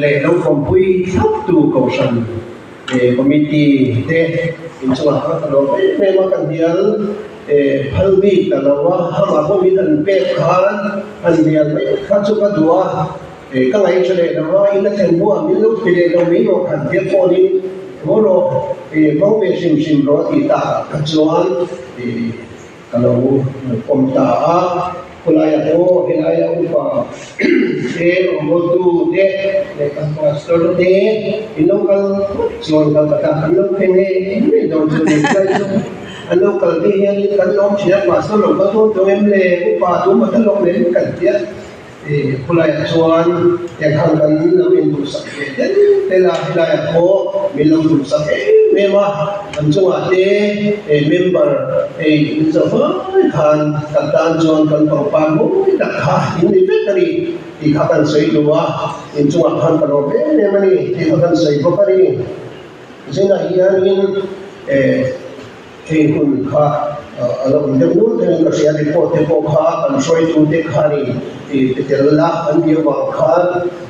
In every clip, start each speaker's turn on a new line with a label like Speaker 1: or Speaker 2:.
Speaker 1: leh lo kawmpui thlap tu kohhran committee te inchungah kha ka lawm em em a, ka hnial phal bik ta lo a, amah pawh min han pek khan han hnial mai kha chu ka duh a, ka ngaihṭha leh lo a, in a thlen hnuah min lo ti leh lo mai rawh khan tia phone in haw rawh hmang ve hrim hrim rawh a tih takah kha chuan Ka lo pawm ta a, khawlaiah pawh helaia upa te, rawngbawltu te leh kan pastor te in lo kal phawt chuan Calcutta kan lo phei ngei ngei dawn chu ni. Khawlai chu an lo kal te hianin kan lawm thin a, pastor lo kal dawn tawh em le, upa tum a ta lawk leh kan ti a. Khulaiah chuan engkhan kan lo induhsak ve tel tel a, helaiah pawh min lo duhsak em em a, kan chungah te member hei in zawh vai khan kan tan chuan kan pangpar mawi tak kha in ni vek a ni tih kha kan sawi duh a, in chungah khan ka lawm em em a ni tih kha kan sawi bawk a ni. Zinah hianin Hei hun kha a lo awm deuh nual deuhin ka hria, report te pawh kha kan hruaitute khanin pe tel la an tih avang khan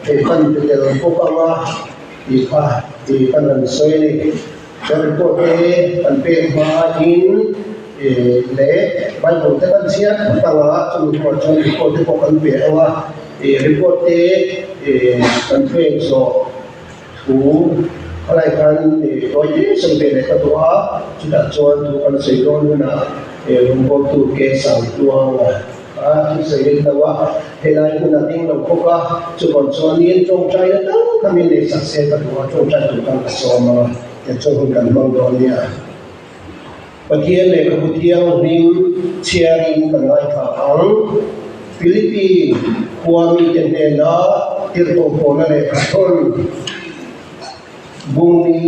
Speaker 1: hei kan pe tel bawk ang a tih kha kan han sawi a ni. Chuan report te kan pek hmain leh Bible te kan chhiar phawt ang a, chumi hnuah chuan report te pawh kan pe ang a, report te kan pek zawh. Thu khalai khan tawi te sawi ve leh ka duh a, chutah chuan thu kan sawi dawn hunah rawngbawltu ke sang tluang a thu sawi leh lo a, helai hmun a ding lo bawk a, chuvang chuanin tawngtaina tam tam in nei sak se ka duh a, tawngtai tur khan ka sawm ang a, tichuan hun kan hmang dawn nia. Pathian lehkhabu thianghlim chhiarin kan ngaithla ang. Philippi khua mite hnena tirhkohpawhna lehkha thawn bungni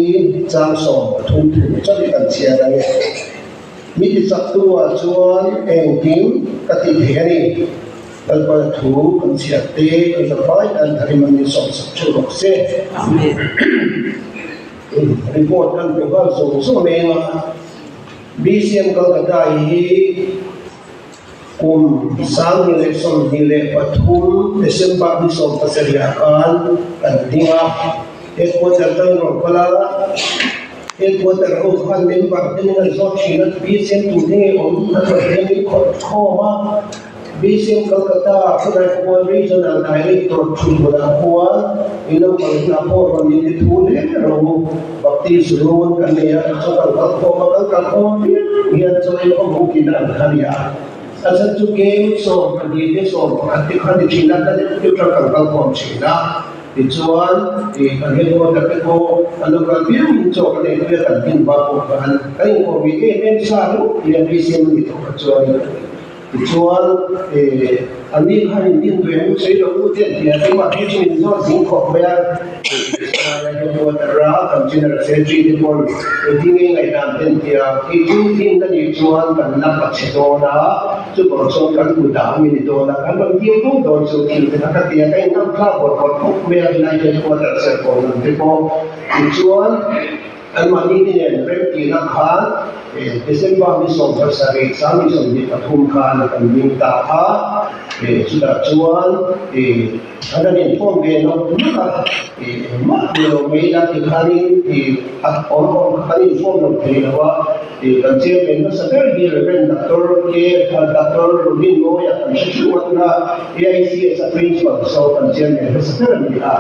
Speaker 1: chang 13 thu chauh hi kan chhiar ang e. Mi tichaktu-ah chuan engkim ka ti thei a ni. Lalpa thu kan chhiar te kan zavai tan tharim an ni sawmsak theuh rawh se. Amen. Report kan pe nghal zawng zawng mai ang a, BCM Calcutta hi kum 2023 December ni 17 ah khan kan ding a, headquarter tan rawn kal a, headquarter ho khan member te min han zawt thin a, BCM tur te nge awm a rawn hle min khawih khawm a. BCM Calcutta khawlai khuan Regional Director Thutbulah khuan in lo kal hunah pawh rawn in ti thu hle ro u. Baptist run kan nei a, chuan kan kal khawm a, kan kal khawm apiang hian chaw ei khawm buk in an kha nia. A chhan chu game 12 te 11 te kha ni thin a, kan computer kan kal khawm thin a. Tichuan kan headquarter te pawh an lo kal piang in chaw kan ei pui a, kan hnim va pawh khan kan inkawm ve em em sa ringawt hian BCM a ni tawh kha chuanin. Tichuan, an ni khan in din ve mu chei lo u te an ti a, keimah phei chu min zawt zing khawp mai a, Headquarter a kan General Secretary te pawn engtin nge ngaihdan te an ti a, kei chu din ka nih chuan kan la pa chhe dawn a, chuvang chuan kan kut ah awm i ni dawn a, kan rawn tir fo dawn chu thil te kha ka ti a, ka inngam thlak bawrh bawrh khawp mai a, helai Headquarter serkawn lam te pawh. Tichuan. Anmahni te nen remtihna khan December ni 17, 2023 khan kan ding ta a, chutah chuan an han inkhawm ve nawk nawk a, engmah ni lo mai ila tikhanin a awm awm kha kan inkhawm lo thei lo a, kan chairman hmasa ber hi Rev. Doctor K. Doctor Robin Mawia kan hre theuh a tuna AICS a principal saw kan chairman hmasa ber a ni a.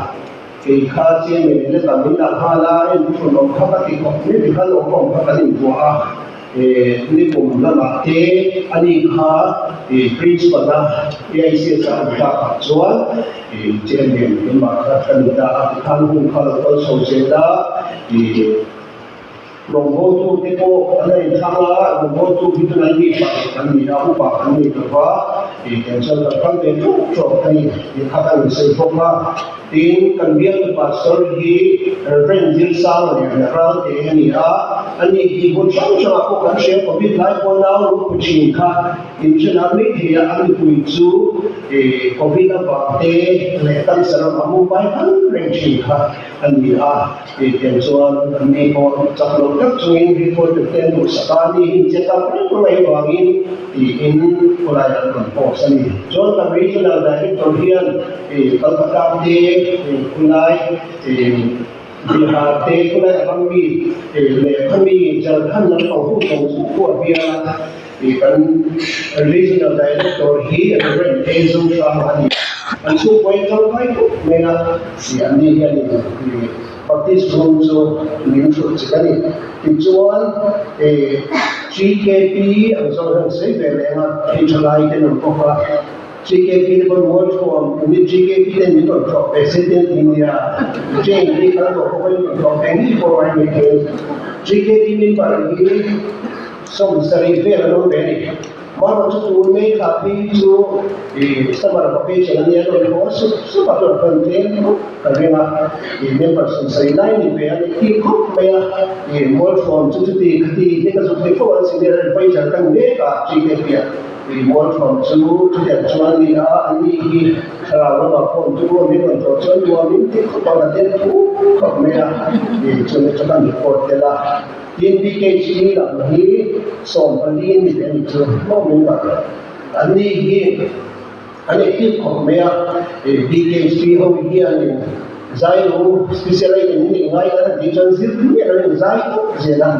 Speaker 1: Kei kha chairman in leta min dah nghal a, en thun awm kha ka ti khawp mai ti khan awm awm kha kan invuah a, nikum lamah te ani kha principal a AICS a awm tak ah chuan chairman keimah kha ka ni ta a tikhan hun kha lo kal chho zel a. Rawngbawltu te pawh an la inthlang a, rawngbawltu hi tunah mi pahnih kan ni a, upa kan ni lo va, kan chuan kan kal ve ṭawk ṭawk a ni tih kha kan insawi bawk a. Tin, kan bialtu pastor hi Rev. Zilsanga leh Ral te a ni a. A ni hi hmun hrang hrangah pawh kan hria Covid lai pawh nau lo pu thin kha inhrenar mai thei a, an mipui chu Covid avang te leh cancer avang mumbai hman reng thin kha a ni a. Tiang chuan an ni pawh chak lo tak chungin headquarter te an duhsak a, ni hi check up reng mai avangin tiin khawlai an rawn post a ni. Chuan kan Regional Director hian Kolkata te khawlai Bihar te khawlai a ram mi leh khami Jharkhand lampang ho zawng zawng pawh a bial a, kan Regional Director hi Reverend A. Zohrama a ni. An chhungkaw in tangkai khawp mai a, an ni hianin Baptist room chu min hrulh chik a ni. Tichuan GKP ang zawng hian sawi ve leng a, hei thalai te an awm bawk a. GKP te pawn mual thuam ni GKP ten min rawn tlawh ve se ten ti nia Jane hi kal tawh pawh in rawn tlawh ve ngei pawh a ni thei GKP member hi 70 vel an awm ve a ni Maro chu tun mai kha phei chu i summer vacation a nia rawn haw sup sup a rawn kan tlem khawp ka ring a i member 70 lai ni ve a ni ti khawp mai a i mual thuam chu chuti khati hi ka zuk thei fo an senior advisor ka ni mek a GKP ah. Tui mual thuam chu chutiang chuan a ni a, an ni hi thlarau lamah pawh an tu a min rawn tlawh chuan nuam in ti khawp ang a den phu khawp mai a, tih chu chu kan report tel a. Tin, BKC lam hi 14 ni ve a ni chu maw min rawn an ni hi an active khawp mai a, BKC ho hianin zai lo specialite in nih ngai kan han tih chuan zir miah lo in zai tawp zel a,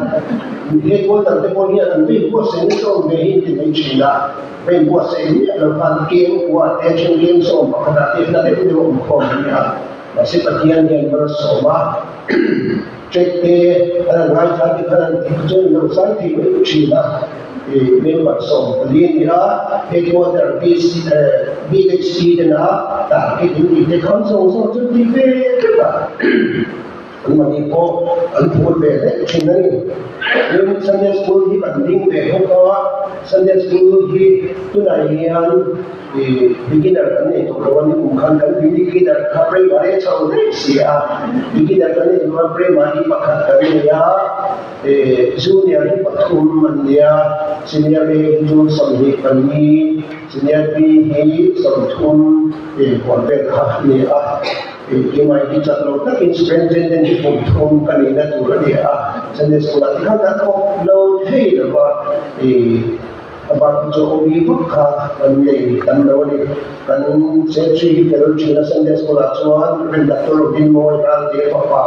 Speaker 1: headquarter te pawh hian an vein buatsaih nasa awm ve hi an ti mai thin a, vein buatsaih miah lo khan keng kua te then keng 11 ah te hla deuh deuh a awm khawm a ni a, mahse Pathian hian malsawm a track te an han ngaithla te khan an tih kha chuan an lo zai thei mai thin a. Member 14 a ni a, headquarter BHC tena target in tih te khan zawng zawng chu ti ve vek a, an mahni pawh an phur ve hle thin a ni. Tin, Sunday School hi kan ding ve bawk a, Sunday School hi tunah hian beginner kan nei tawh lo a ni, kum khan kan beginner kha primary a chho daih si a, beginner kan nei lo a, primary pakhat kan nei a. Junior hi pathum an nia, Senior A hi chu 24, Senior B hi 30 huan vel kha a ni a. Keimah hi chak lo takin Superintendent hi kum thum ka nihna tur a ni a, Sunday School ah tikhan kan thawk lo thei lo va, a bak hi chu awmi vak kha kan nei tam lo a ni. Kan Secretary hi fel thin a, Sunday School ah chuan Rev Doctor Robin Mawi Ralte fapa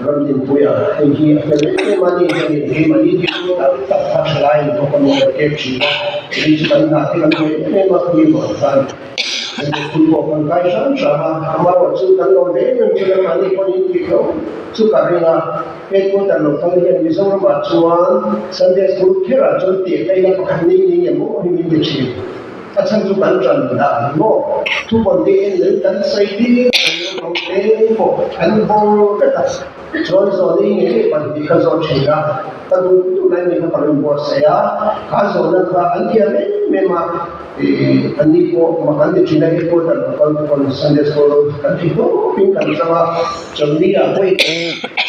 Speaker 1: Ramdinpuia, hei hi a fel em em a ni hianin keimahni hi chu tam tak kha tha lai in pawh kan rawn kep thin a, kei chu kan hna te kan hawi em em a khami vang khan thil pawh kan kai hram hram a, amaherawh chu kan lawm ve em em chu lamahni pawhin in tih loh chu ka ring a, headquarter lo kal hian Mizoramah chuan Sunday School kherah chuan teh ka ila pakhat ni ni nge maw hi min ti thin. A chhan chu kan ṭan dah maw? Thupawn te en leh kan sawi tir kan lo awm te pawh an bawr vek a. Chuan zawhna i ngei ngei pahnih ka zawh ṭhin a, ka duh duh lai ni kha ka rawn buatsaih a, kha zawhna kha an thiam em em a, ih an ni pawh mak an ti ṭhin a, headquarter ka kal te pawn Sunday school kan thi tawpin kan chang a, chawlhni ah pawh i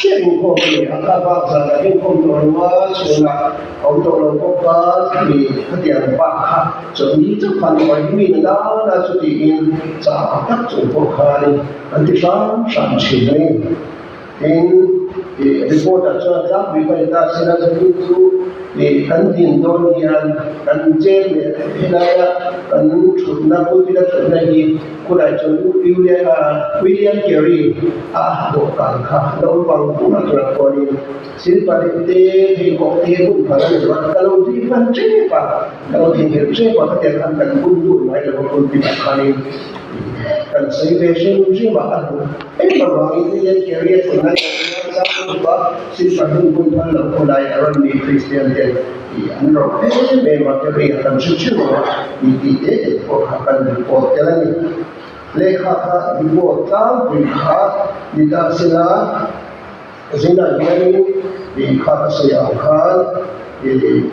Speaker 1: chiah inkhawm a ni a, kha bak zanah inkhawm tawh lo a, chhunah Awm tawh lo bawk a, i khatiang bak kha chawlhni chauh khan uai hi mi na nana chu tiin chah tak chung pawh khanin an ti hram hram thin a ni. Tin, i report-ah chuan tlangpui ka ni ta sin a, chutin chu i kan din dawn hian kan chen leh helaia kan thutna pulpit-a thutna hi khulai chuan William Carey a dawhkan kha lo awm vang vang a tura khuanin Silpalin te, pheikhawk te hun phal a ni lo a, ka lo zui hman tep a, ka lo theihnghilh tep a, khatiang khan kan hun lut ngai lo a, pulpit ah khanin kan sawi ve hrim hrim a, a duh em avangin Indian Career thunna hian zam lutuk a, silpal hun hun phal lo khawlai a rawn mi Kristian ten tih an rawh em em a, Career kan hre theuh a, tih tih te te pawh kha kan report tel a ni. Lehkha kha report tlangpui kha ni ta sela. Zinah hianin ih kha ka sawi ang khan ih.